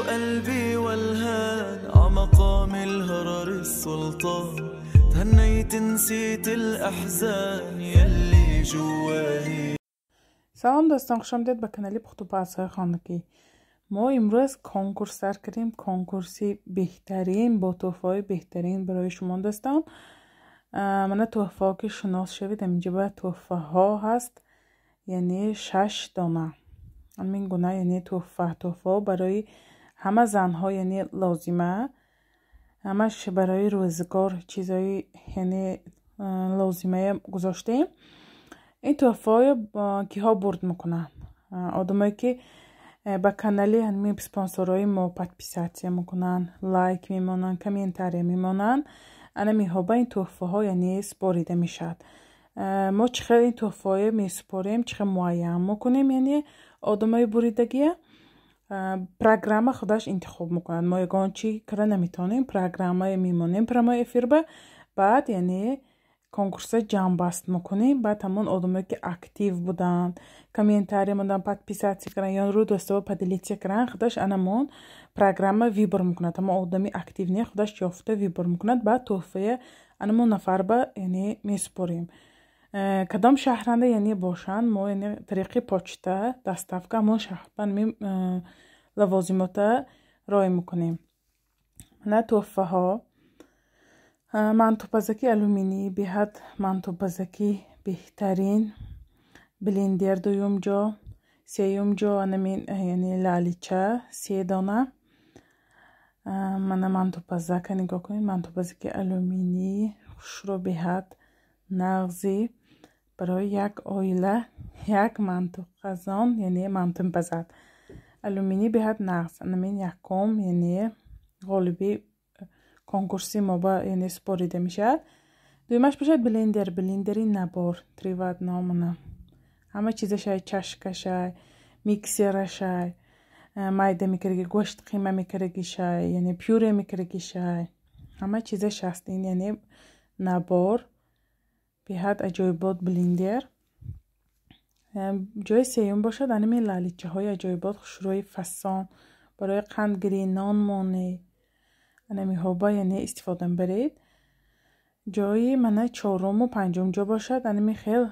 قلبي والهان عمقام الهرر السلطان تهنيت نسيت الأحزان يلي جواني. Салом, дӯстон, хушомадед ба канали Пухтупазҳои хонагӣ. Мо имрӯз конкурс сар кардем, конкурси беҳтарин бо тӯҳфаҳои беҳтарин барои шумо, дӯстон. Мана тӯҳфаҳо, ки шинос шавед, ҳаминҷа ба тӯҳфаҳо ҳаст, яъне шаш дона ҳамин гуна, яъне тӯҳфаҳо барои ҳама занҳо, яъне лозима, ҳамаш барои рӯзгор чизҳои, яъне лозимая гузоштем. Ин тӯҳфаҳоро киҳо бурд мекунанд? Одамое ки ба канали ҳамин спонсорҳои мо подписаться мекунанд, лайк мемонанд, комментария мемонанд, анамиҳо ба ин тӯҳфаҳо, яъне, супорида мешавад. Мо чӣ хел ин тӯҳфаҳоро месупорем, чӣ хел муайян мекунем, яъне одамои буридагия? Программа худаш интихоб мекунад, мо ягон чӣ карда наметавонем. Программае мемонем прямой эфирба, баъд, яъне, конкурса ҷамъбаст мекунем. Баъд ҳамон одамое ки актив буданд, комментария монданд, подписаться карданд ё рӯ дӯстоба поделиться карданд, худаш анамон программа выбор мекунад. Ҳамон одами активный худаш ёфта выбор мекунад, баъд тӯҳфая анамон нафарба, яъне, месупорем. Кадом шаҳранда, яъне, бошанд, мо, яъне, тариқи почта доставка ҳамон шаҳрба лавозимота роя мекунем. Мана тӯҳфаҳо: мантупазаки алюминӣ, беҳад мантупазаки беҳтарин, блендер дуюм ҷо, сеюм ҷо анамин, яъне, лалича се дона. Мана мантупазака нигоҳ кунед, мантупазаки алюминӣ хушрӯ, беҳад нағзи, барои як оила як мантуқазон, яъне мантумпазад алюминӣ, беҳад нағз. Анамин якум, яъне, ғолиби конкурси мо ба, яъне, супорида мешавад. Дуюмаш бошад блендер, блендери набор три в одном. Мана ҳама чизашай: чашкашай, миксерашай, майда мекардаги, гӯшт қима мекардагишай, яъне пюре мекардагишай, ҳама чизаш ҳаст. Ин, яъне, набор беҳад аҷоибот блендер. Ҷои сеюм бошад анами лаличаҳои аҷоибот, хушрӯи фасон, барои қандгирӣ, нонмонӣ, анамиҳоба, яъне, истифода мебаред. Ҷои мана чоруму панҷум ҷо бошад анами хел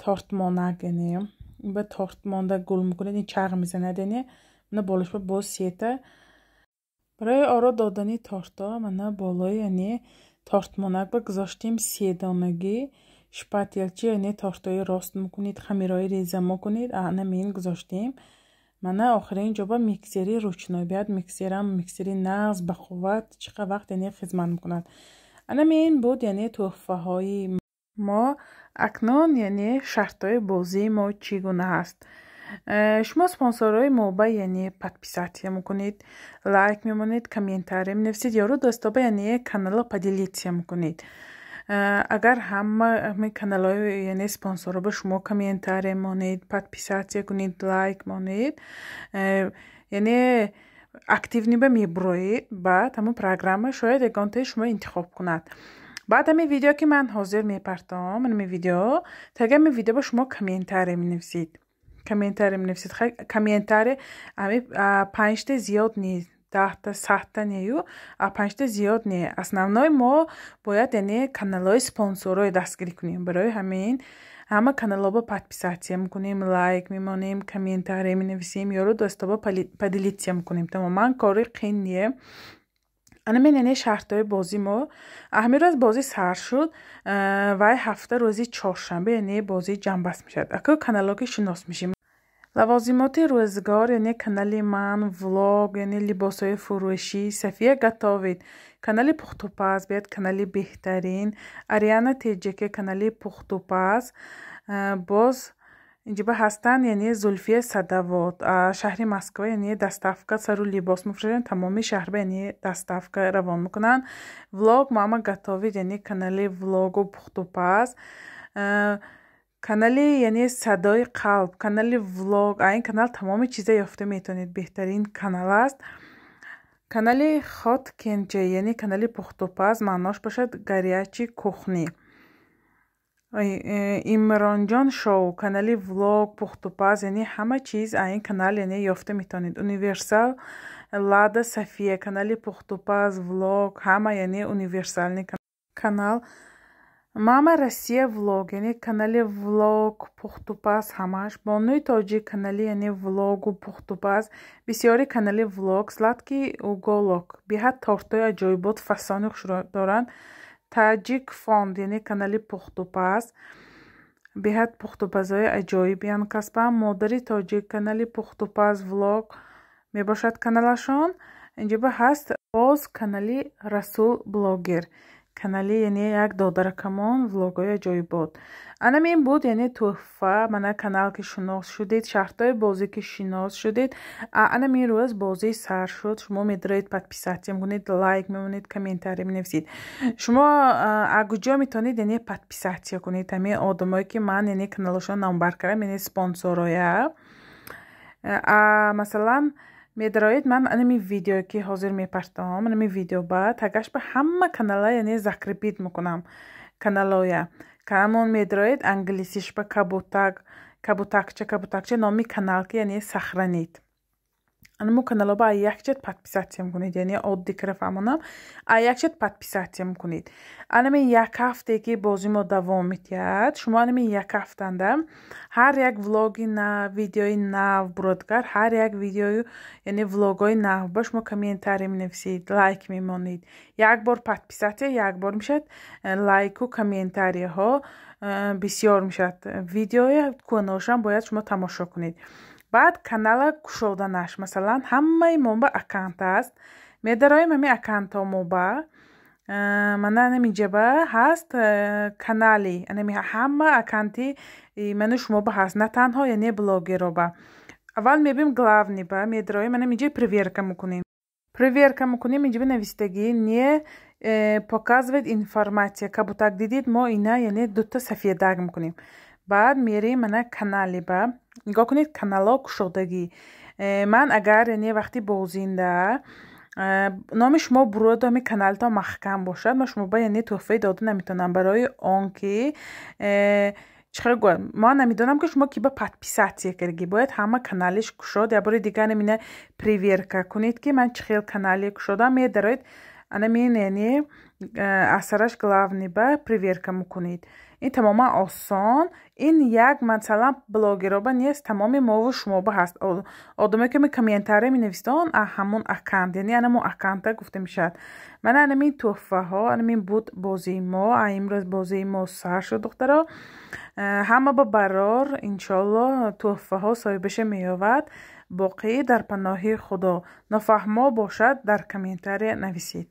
тортмонак, яъне ба торт монда гул мекунед, ин чарх мезанад, яъне мана болошба боз сета барои оро додани тортҳо. Мана болои, яъне, тортмонак ба гузоштем седонагӣ шпателчи, яъне тортҳои рост мекунед, хамирҳои реза мекунед, анамин гузоштем. Мана охирин ҷоба миксери ручной, беҳад миксерам миксери нағз, бақувват, чӣ қадр вақт, яъне, хизмат мекунад. Анамин буд, яъне, тӯҳфаҳои мо. Акнун, яъне, шартҳои бозии мо чӣ гуна ҳаст? Шумо спонсорҳои мо ба, яъне, подписаться мекунед, лайк мемонед, комментария менависед, ёру дӯстоба, яъне, каналро поделиться мекунед. Агар ҳама каналҳои, яъне, спонсорҳо ба шумо комментария монед, подписаться кунед, лайк монед, яъне активный ба мебуроед, баъд ҳамон программа шояд ягонтаи шумо интихоб кунад. Баъд ҳамин видео ки ман ҳозир мепартом, ҳамин видео, таги ҳамин видео ба шумо комментария менависед, комментария менависед. Комментария ҳами панҷта зиёд нест, 10-та, 100-та нею, панҷта зиёд не. Основной мо бояд, яъне, каналҳои спонсорҳои дастгирӣ кунем. Барои ҳамин ҳама каналҳо подписаться мекунем, лайк мемонем, комментария менависем, ёру дӯстоба поделиться мекунем. Тамоман кори қин не. Анамин, яъне, шартҳои бозӣ мо. Ҳамин рӯз бозӣ сар шуд, вай ҳафта рӯзи чоршанбе, яъне, бозӣ ҷамъбаст мешавад. Аку каналҳо ки шинос мешем: Лавозимоти рӯзгор, яъне канали ман, влог, яъне либосҳои фурӯшӣ, Сафия готовит, канали Пухтупаз, биёд канали беҳтарин, Ариана Теҷаке, канали Пухтупаз, боз инҷоба ҳастанд, яъне, Зулфия Садавод, шаҳри Москва, яъне доставка сару либос мефурӯшанд, тамоми шаҳрба, яъне, доставка равон мекунанд. Влог Мама готовит, яъне канали влогу Пухтупаз, канали, яъне, Садои қалб, канали влог. Ин канал тамоми чиза ёфта метавонед, беҳтарин канал аст. Канали Хот Кенҷа, яъне канали Пухтупаз, маънош бошад горячий кухни. Имронҷон шоу, канали влог, пухтупаз, яъне ҳама чиз ин канал яъне ёфта метавонед. Универсал Лада София, канали пухтупаз, влог, ҳама, яъне универсальный канал. Мама Россия влог, яъне канали влог, пухтупаз, ҳамаш. Бонуи тоҷик, канали яъне влогу пухтупаз, бисёри канали влог. Сладкий уголок, беҳад тортҳои аҷоибот, фасони хушро доранд. Таҷик фонд, яъне канали пухтупаз, беҳад пухтупазҳои аҷоиб касбам. Модари тоҷик, канали пухтупаз, влог мебошад каналашон. Инҷоба ҳаст боз канали Расул блогер, канали яъне як додаракамон, влогҳои аҷоибот. Анам ин буд, яъне тӯҳфа. Мана канал ки шинос шудед, шартҳои бозӣ ки шинос шудед, анам ин рӯз бозӣ сар шуд. Шумо медароед, подписаться мекунед, лайк мемонед, комментарий менависед. Шумо куҷо метавонед яъне подписаться кунед? Ҳамин одамое ки ман яъне каналашон номбар кардам, яъне спонсороя. Масалан, медароед, ман анами видеое ки ҳозир мепартом, анами видео ба тагаш ба ҳама канала яъне закрепить мекунам каналоя. Ҳамон медароед, англисиш ба кабутак, кабутакча, кабутакча номи канал ки яъне сохранить. Анамо канало ба якчанд подписаться мекунед, яъне оддӣ кара фаҳмонам, якчанд подписаться мекунед. Анами як ҳафте ки бози мо давом медиҳад, шумо анами як ҳафтанда ҳар як влоги нав, видеои нав буродгар, ҳар як видеою яъне влогҳои нав ба шумо комментарий менависед, лайк мемонед. Як бор подписаться як бор мешавад, лайку комментарийҳо бисёр мешавад. Видеои кӯҳношам бояд шумо тамошо кунед. Баъд канала кушоданаш, масалан, ҳамаи мо ба аккаунт аст, медароем ҳамин аккаунтҳо мо ба мана анамиҷаба ҳаст канали, анами ҳама аккаунти ману шумо ба ҳаст, на танҳо яъне блогеро ба. Аввал мебинем, главный ба медароем, анамиҷа проверка мекунем. Проверка мекунем, инҷа навистагӣ «не показывает информация», кабутак дидид, мо ина яъне дута сафедак мекунем. Баъд мерем мана канали ба, нигоҳ кунед, каналҳо кушодагӣ. Ман агар яъне вақти бозинда номи шумо буроду ҳамин каналтон маҳкам бошад, ман шумо ба яъне тӯҳфаи дода наметавонам, барои он ки чӣ хел гӯям, ман намедонам ки шумо ки ба подписаться кардагӣ. Бояд ҳама каналиш кушод. Як бори дигар намина проверка кунед, ки ман чӣ хел канале кушодам. Медароед анамин яъне асараш главный ба проверка мекунед. Ин тамоман осон. Ин як масалан блогероба нест, тамоми мову шумоба ҳаст. Одамое ки комментария менависанд, ҳамон аккаунт, яъне анамон аккаунта гуфта мешавад. Мана анамин тӯҳфаҳо, анамин буд бозии мо. Имрӯз бозии мо сар шуд, духтаро. Ҳама ба барор, иншоалло, тӯҳфаҳо соҳибаша меёбад. Боқӣ дар паноҳи Худо. Нофаҳмо бошад, дар комментария нависед.